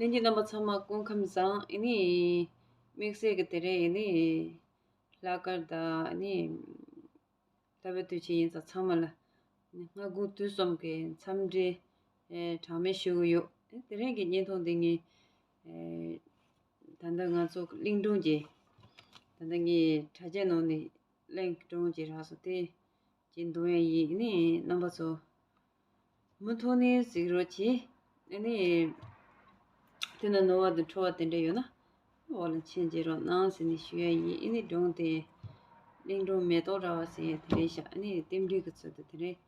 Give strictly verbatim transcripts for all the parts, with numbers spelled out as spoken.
ལྷན་རྒྱས་རྣམ་པ་ཚང་མ་སྐུ་ཁམས་བཟང་། ཨེ་ནི་དམིགས་བསལ་གྱི་དེ་རིང་ཨེ་ནི་ལྷག་དཀར་དང་ཨེ་ནི་ལྷག་པའི་དུས་ཆེན་ཡིན་ཙང་ཚང་མ་ལ་སྔ་དགོང་དུས་གསུམ་གྱི་འཚམས་འདྲི་ཨེ་གྲངས་མེད་ཞུ་གི་ཡོད། ཨེ་དེ་རིང་གི་བརྙན་ཐུང་འདི་ངས་ཨེ་ད་ལྟ་ང་ཚོ་གླིང་སྒྲུང་གི་ད་ལྟ་ངས་དྲ་རྒྱའི་ནང་ནས་གླིང་སྒྲུང་གི་རགས་སོ་དེ་གཅིག་འདོན་ཡ་ཡིན། ཨེ་ནི་རྣམ་པ་ཚོ་མུ་མཐུད་ནས་གཟིགས་རོགས་གྱིས། ཨེ་ནི་དེ་ན་ནོར་བ་དང་འཁྲུལ་བ་དེ་འདྲ་ཡོད་ན་འོག་ལ་མཆན་རྒྱག་རོགས་གནང་ཟེར་ནས་ཞུ་ཡ་ཡིན། ཨེ་ནི་སྒྲུང་དེ་གླིང་སྒྲུང་མེ་ཏོག་ར་བ་ཟེར་ཡ་དེ་རེད་ཤག་ཨེ་ནི་རྟེན་འབྲེལ་གྱི་ཚུལ་དུ་དེ་རེད།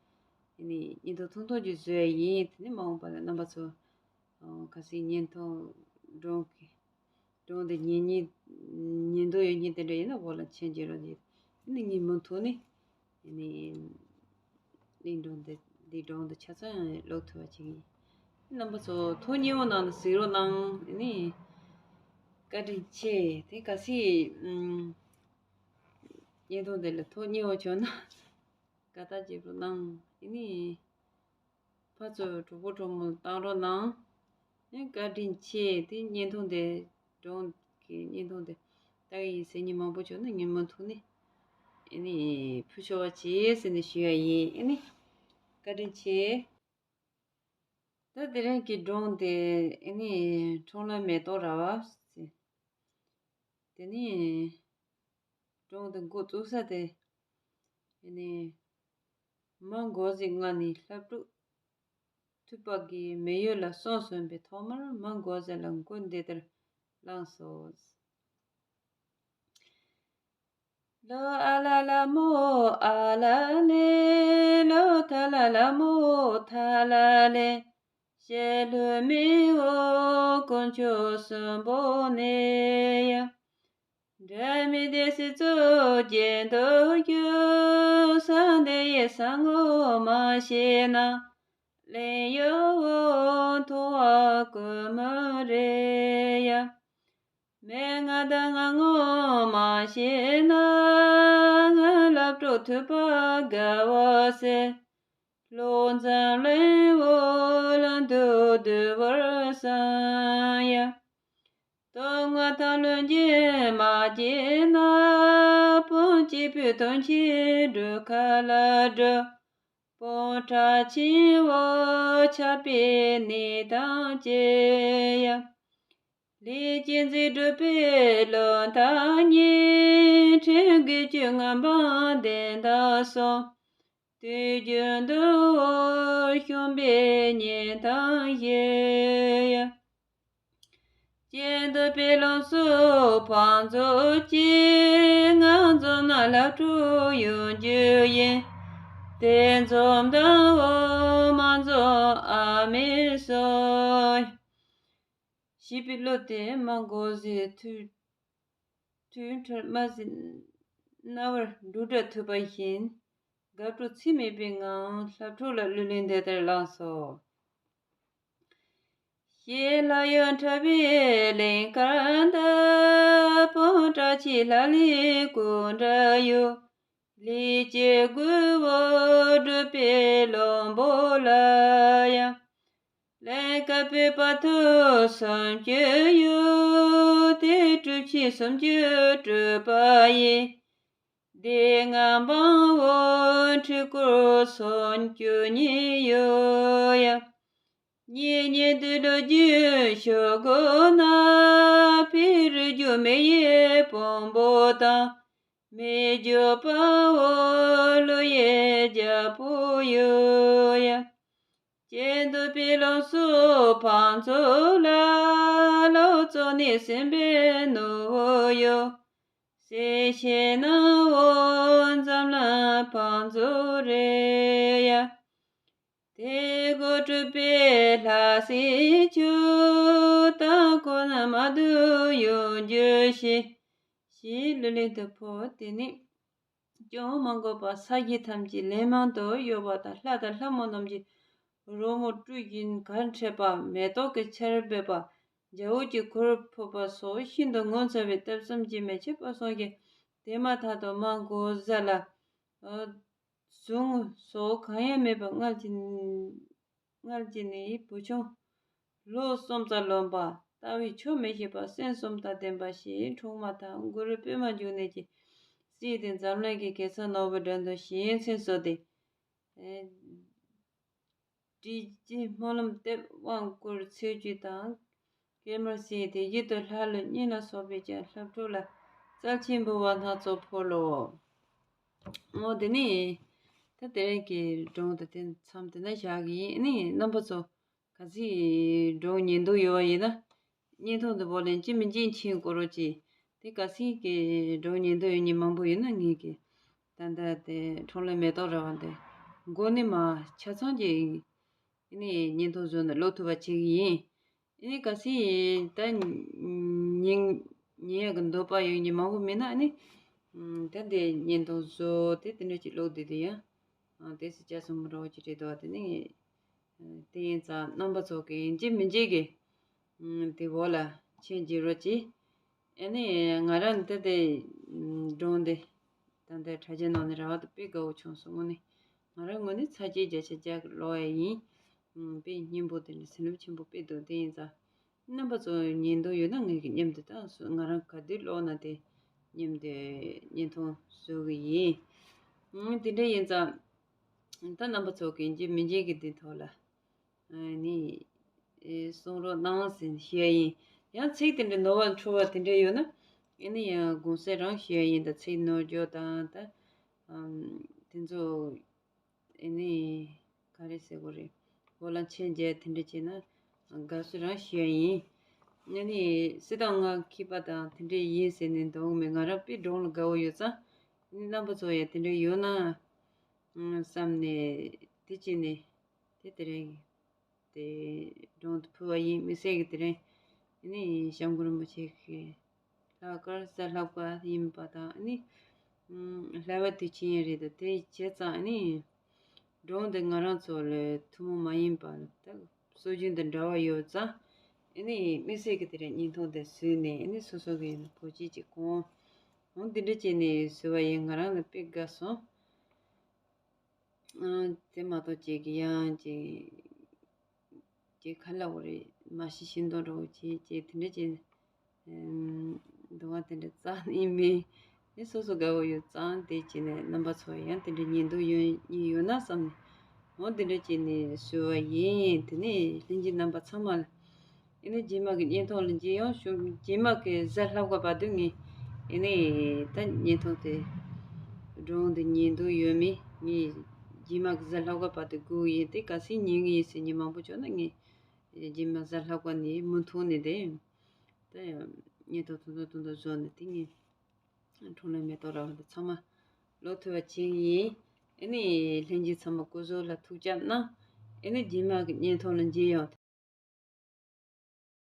ཨེ་ནི་བརྙན་ཐུང་ཐུང་ཐུང་ཅིག་བཟོ་ཡ་ཡིན། དེ་ནི་མ་འོངས་པ་ལ་རྣམ་པ་ཚོ་ཨོ་གལ་སྲིད་བརྙན་ཐུང་སྒྲུང་གི་སྒྲུང་འདི་ཉན་སྙིང་ཉན་འདོད་ཡོད་མཁན་དེ་འདྲ་ཡིན་ན་འོག་ལ་མཆན་རྒྱག་རོགས་གྱིས། ཨེ་ནི་ངས་མུ་མཐུད་ནས་ཨེ་ནི་གླིང་སྒྲུང་འདི་འདི་སྒྲུང་འདི་ཆ་ཚང་ཀློག་ཐུབ་པ་བྱེད་ཀྱི་ཡིན། རྣམ་པ་ཚོ་ཐོ་སྙེ་བོ་ནང་ལ་གཟིགས་རོགས་གནང་། ཨེ་ནི་བཀའ་དྲིན་ཆེ། དེ་གལ་སྲིད་ཨམ་བརྙན་ཐུང་འདི་ལ་ཐོ་སྙེ་བོ་བྱུང་ན་དགའ་རྟགས་བྱེད་རོགས་གནང་། ཨེ་ནི་ཕར་ཚུར་གྲོགས་པོ་གྲོགས་མོ་བཏང་རོགས་གནང་། ཨེ་བཀའ་དྲིན་ཆེ། དེ་བརྙན་ཐུང་དེ་སྒྲུང་གི་བརྙན་ཐུང་དེ་ལྟ་གི་ཡིན་ཟེར་མཁན་མང་པོ་བྱུང་ན་ངས་མུ་མཐུད་ནས་ཨེ་ནི་ཕུལ་ཆོག་པ་བྱེད་ཟེར་ནས་ཞུ་ཡ་ཡིན། ཨེ་ནི་བཀའ་དྲིན་ཆེ། ད་དེ་རིང་གི་སྒྲུང་དེ་ཨེ་ནི་འཁྲུངས་ལྷ་མེ་ཏོག་ར་བ་ཟེར། དེ་ནི་སྒྲུང་དེ་འགོ་བཙུགས་ས་དེ་ཨེ་ནི་མ་འགོ་ཟེ་ང་ནི་ལྷ་ཕྲུག་ཐུབ་པ་གིས་མི་ཡུལ་ལ་སོང་ཟིན་པའི་ཐོག་མར་མ་འགོ་ཟེ་ལ་མགུར་འདི་ལྟར་བླངས་སོ། ལོ་ཨ་ལ་ལ་མོ་ཨ་ལ་ལེ། ལོ་ཐ་ལ་ལ་མོ་ཐ་ལ་ལེ། ཞེ་ལུ་མི་འོ་དཀོན་མཆོག་གསུམ་པོ་ནས་ཡ། འབྲལ་མི་བདེ་སྲིད་གཙོ་རྒྱན་དུ་གྱུར། ས་འདི་ཡི་ས་ངོ་མ་ཤེས་ན། གླིང་ཡུལ་འོ་མཐོང་བ་ཀུན་མི་རེ་ཡ། མི་ང་དང་ང་ངོ་མ་ཤེས་ན། ང་ལབ་འགྲོ་ཐུབ་པ་དགའ་བ་ཟེར། ལོ་མཚན་གླིང་འོ་ལ་འདུག་འདུག་བར་སང་ཡ། སྟོད་མངའ་ཐང་ལུང་བཞི་མ་སྐྱེས་ན། སྤུན་གཅིག་པུས་དོན་ཆེན་སྒྲུབ་ཁ་ལ་སྒྲུབ། སྤོང་བྲག་ཆེན་འོ་ཆགས་པའི་གནས་དང་བཅས་ཡ། ལས་ཀྱི་མཛད་སྒྲུབ་པའི་ལོ་ཟླ་གཉིས། ཁྲིམས་དགེ་བཅུ་ངན་པ་འདི་དག་སོང་། དུས་རྒྱུན་དུ་འོ་བཤོམ་པའི་ཉིན་དང་ཞེས་ཡ། སྐྱེ་འདོད་པའི་ལོངས་སུ་ཕམ་ཚོགས་ཀྱིས། ང་འཛོམས་ན་ལྷ་ཕྲུག་ཡོང་རྒྱུ་ཡིན། དེ་འཛོམས་དང་འོ་མ་འཛོམས་ཨ་མའི་སོ། ཞེས་པའི་གླུ་དེ་མ་འགོ་ཟེ་ཐུགས་ཐུགས་ཁྲོ་མ་ཟེ་རྣ་བར་འབྲུག་སྒྲ་ཐོས་པ་བཞིན། དགའ་སྤྲོ་ཚད་མེད་པའི་ངང་ལྷ་ཕྲུག་ལ་གླུ་ལེན་འདི་ལྟར་བླངས་སོ། ཞེས་ལྷ་ཡུལ་འཁྲབ་པའི་གླིང་དཀར་འདི། སྤོང་བྲག་ཆེན་ལྷ་ལས་སྐུ་འདྲ་ཡོད། ལས་ཀྱི་མགོན་པོ་སྒྲུབ་པའི་བློན་པོ་ལ་ཡང་། གླིང་དཀར་པོའི་བར་དུ་སུམ་ཅུ་ཡོད། དེ་གྲུབ་ཆེན་སུམ་ཅུ་གྲུབ་པ་ཡི། སྡེ་ལྔ་འབངས་བོ་ཁྲི་སྐོར་སུམ་ཅུ་གཉིས་ཡོད་ཡ། གཉེན་ཉེ་འདི་ལོ་རྒྱུན་ཤོད་དགོས་ན། ཕི་རུ་རྒྱུ་མི་ཡི་དཔོན་པོ་དང་། མི་རྒྱུ་པ་བོ་ལོ་ཡི་རྒྱལ་པོ་ཡོད་ཡ། སྐྱེ་འདོད་པའི་ལོངས་སུ་ཕམ་ཚོགས་ལ། ལོ་ཙཱ་ནས་ཟིན་པའི་ནོར་བུ་ཡོད། སྲས་ཆེན་ནང་འོ་འཛམ་གླིང་ཕམ་ཚོགས་རེད་ཡ། དེ་གོ་གྲུབ་པའི་ལྷ་སྲས་ཆོས། ད་ཁོ་ན་མ་དུ་ཡོང་རྒྱུ་ཞིག་ཞེས་གླུ་ལེན་དུ་ཕོག་དེ་ནས་སྐྱོན་མ་འགོག་པར་ས་གཞི་ཐམས་ཅད་ལན་མང་དུ་གཡོ་བ་དང་། ལྷ་དང་ལྷ་མོ་རྣམས་ཀྱི་རོལ་མོ་དཀྲུག་བཞིན་གར་འཁྲབ་པ། མེ་ཏོག་གི་ཆར་འབེབས་པ། འཇའ་འོད་ཀྱི་གུར་ཕུབ་པ་སོགས་ཤིན་ཏུ་ངོ་མཚར་བའི་གཏེར་གསུམ་གྱི་མེ་ལྕེ་སྤར་གསུམ་གྱི་དེ་མ་ཐག་ཏུ་མ་འགོ་བཟའ་ལ། ཨ། གཟུངས་སོགས་གང་ཡང་མེད་པར་མངལ་གྱི་མངལ་གྱི་ནི་བུ་ཆུང་ ལྷོ་གསུམ་རྩ་ལོན་པ། ལྟ་བས་ཆོག་མི་ཤེས་པ། སེམས་གསུམ་དང་ལྡན་པ་ཞེས་འཁྲུངས་མ་ཐག་གུ་རུ་པདྨ་འབྱུང་གནས་ཀྱི་སྲས་དེ་འཛམ་གླིང་གི་གེ་སར་ནོར་བུ་སྒྲོན་དུ་ཞེས་མཚན་གསོལ་ཏེ། ཨེ། བྲིས་ཀྱི་སྨོན་ལམ་གཏད་དབང་བསྐུར་ཚེས་བཅུ་དང་། གེགས་མེད་སྲས་དེ་བཞིན་དུ་ལྷ་ཀླུ་གཉན་ལ་སོགས་པས་ཀྱང་ལྷ་ཕྲུག་ལ་རྩལ་ཆེན་འབུལ་བ་སྣ་ཚོགས་ཕུལ་ལོ། འོ་དེ་ནས་ད་དེ་རིང་གི་སྒྲུང་དེ་དེ་མཚམས་དེ་ན་བཞག་གི་ཡིན། ཨ་ནི་རྣམ་པ་ཚོ་གལ་སྲིད་སྒྲུང་ཉན་འདོད་ཡོད་པ་ཡིན་ན། བརྙན་ཐུང་འདི་བོ་ལ་ཡིན་གཅིག་མིན་གཅིག་མཆན་བཀོད་རོགས་གྱིས། དེ་གལ་སྲིད་ཀྱི་སྒྲུང་ཉན་འདོད་ཡོད་མཁན་མང་པོ་ཡོད་ན། ངེད་ཀྱི་ད་ལྟ་དེ་འཕྲིན་ལས་མེ་ཏོག་ར་བ་འདི་མགོ་ནས་མར་ཆ་ཚང་གི་ཨ་ནི་བརྙན་ཐུང་བཟོས་ནས་ཀློག་ཐུབ་པ་བྱེད་ཀྱི་ཡིན། ཨ་ནི་གལ་སྲིད་ད་ཉན་ཉན་ཡག་གི་འདོད་པ་ཡོད་མཁན་མང་པོ་མེད་ན། ཨ་ནི་ད་འདི་བརྙན་ཐུང་བཟོས་ཏེ་དེ་འདྲ་ཅིག་ཀློག་བསྡད་དེ་ཡང་དེ་སྲིད་ཅག་སུ་མི་འགྲོ་ཅིག་བྲིས་འདུག་དེ་ནི། དེ་ཡིན་ཙང་རྣམ་པ་ཚོ་གི་ཡིན་གཅིག་མིན་གཅིག་གི་དེ་འོག་ལ་མཆན་རྒྱག་རོགས་གྱིས། ཨ་ནི་ང་རང་འདི་དེ་སྒྲུང་འདི་ད་ལྟ་དྲ་རྒྱའི་ནང་ནས་རག་པ་དེ་དཔེ་དགའ་བོ་བྱུང་སོང་། དངོས་གནས་ང་རང་ངོས་ནས་ཚར་གཅིག་བརྒྱ་ཆ་བརྒྱ་ཀློག་ཡ་ཡིན། དཔེ་སྙན་པོ་དེ་འདྲ་ཟིན་རིམ་ཆེན་པོ་དཔེ་འདུག་དེ་ཡིན་ཙང་རྣམ་པ་ཚོ་ཉན་འདོད་ཡོད་ན་ངེད་ཀྱི་མཉམ་དུ་ད་ང་རང་ག་དུས་ཀློག་ན་དེ་མཉམ་དུ་བརྙན་ཐུང་བཟོ་གི་ཡིན། དེ་འདྲ་ཡིན་ཙང་ད་རྣམ་པ་ཚོ་གི་ཡིན་གཅིག་མིན་གཅིག་གི་དེ་ཐོག་ལ་ཨ་ནི་གསུང་རོགས་གནང་ཟེར་ཞུ་ཡ་ཡིན། ཡང་ཚིག་དེ་འདྲ་ནོར་བ་འཁྲུལ་བ་དེ་འདྲ་ཡོད་ན་ཨ་ནི་ཡང་དགོངས་སེལ་རང་ཞུ་ཡ་ཡིན། ད་ཚིག་ནོར་འགྱོ་དང་ད་དེ་ཚོ་ཨ་ནི་ག་རེ་ཟེར་དགོས་རེད། འོག་ལ་མཆན་རྒྱག་དེ་འདྲ་བྱས་ན་དགའ་བསུ་རང་ཞུ་ཡ་ཡིན། ཨ་ནི་སྲིད་དང་ང་མཁས་པ་དང་དེ་འདྲ་ཡིན་ཟེར་ནས་འདུག་མེད། ང་རང་དཔེ་སྒྲུང་ལ་དགའ་བོ་ཡོད་ཙང་ཨ་ནི་རྣམ་པ་ཚོ་ཡང་དེ་འདྲ་ཡོད་ན་བསམ་ནས་དེ་བྱས་ནས་དེ་དེ་རིང་དེ་སྒྲུང་དེ་ཕུལ་བ་ཡིན། དམིགས་བསལ་གྱི་དེ་རིང་ཨ་ནི་སྐྱབས་མགོན་རིན་པོ་ཆེ་གི་ལྷག་དཀར་གཟའ་ལྷག་པ་ཡིན་པ་དང་ཨ་ནི་ལྷ་བ་དུས་ཆེན་རེད། དེ་བྱས་ཙང་ཨ་ནི་སྒྲུང་དེ་ང་རང་ཚོ་ལ་ཐུན་མོང་མ་ཡིན་པ་ད་སྲོལ་རྒྱུན་དང་འདྲ་བ་ཡོད་ཙང་ཨ་ནི་དམིགས་བསལ་གྱི་དེ་རིང་བརྙན་ཐུང་དེ་བཟོས་ནས་ཨ་ནི་སོ་སོ་གི་བོད་སྤྱི་གཅིག་གོང་འོང་འདི་འདྲ་བྱས་ནས་བཟོས་པ་ཡིན། ང་རང་ལ་དཔེ་དགའ་སོང་། ཨ། དེ་མ་གཏོགས་ཅིག་ཡང་ཅིག་ཅིག་ག་ལབ་དགོས་རེད། མ་གཞི་ཤེས་མདོག་འདྲ་བོ་བྱས་ཅིག་དེ་འདྲ་ཅིག་ཨམ། འདུག་བ་དེ་འདྲ་རྩ་ནས་མེད། ཨེ་སོ་སོ་དགའ་བོ་ཡོད་ཙང་དེ་བྱས་ནས་རྣམ་པ་ཚོ་ཡང་དེ་འདྲ་ཉན་འདོད་ཡོད་ཡོད་ན་བསམ་ནས་འོ་དེ་འདྲ་བྱས་ནས་བཟོས་པ་ཡིན། དེ་ནས་ལྷན་རྒྱས་རྣམ་པ་ཚང་མ་ལ། ཨེ་ནི་རྗེས་མ་གི་བརྙན་ཐུང་ལ་མཇལ་ཡོང་། ཞུ། རྗེས་མ་གི་གཟའ་ལྷག་པ་བར་དུ་ངས་ཨེ་ནི་ད་བརྙན་ཐུང་དེ་སྒྲུང་དེ་ཉན་འདོད་ཡོད་མེད་ངས་རྗེས་མ་གི་གཟའ་ལྷག་པ་བར་དུ་སྒུག་ཡིན། དེ་གལ་སྲིད་ཉན་གི་ཡིན་ཟེར་མཁན་མང་པོ་བྱུང་ན་ངས་རྗེས་མ་གཟའ་ལྷག་པ་ནས་མུ་མཐུད་ནས་དེ་ད་བརྙན་ཐུང་ཐུང་ཐུང་ཐུང་ཐུང་བཟོས་ནས་དེ་ངས། འཕྲིན་ལས་མེ་ཏོག་ར་བ་འདི་ཚང་མ་ཀློག་ཐུབ་པ་བྱེད་ཀྱི་ཡིན། ཨ་ནི་ལྷན་རྒྱས་ཚང་མ་སྐུ་གཟུགས་ལ་ཐུགས་ཅག་གནང་། ཨ་ནི་རྗེས་མ་གི་བརྙན་ཐུང་ལ་མཇལ་ཡོང་།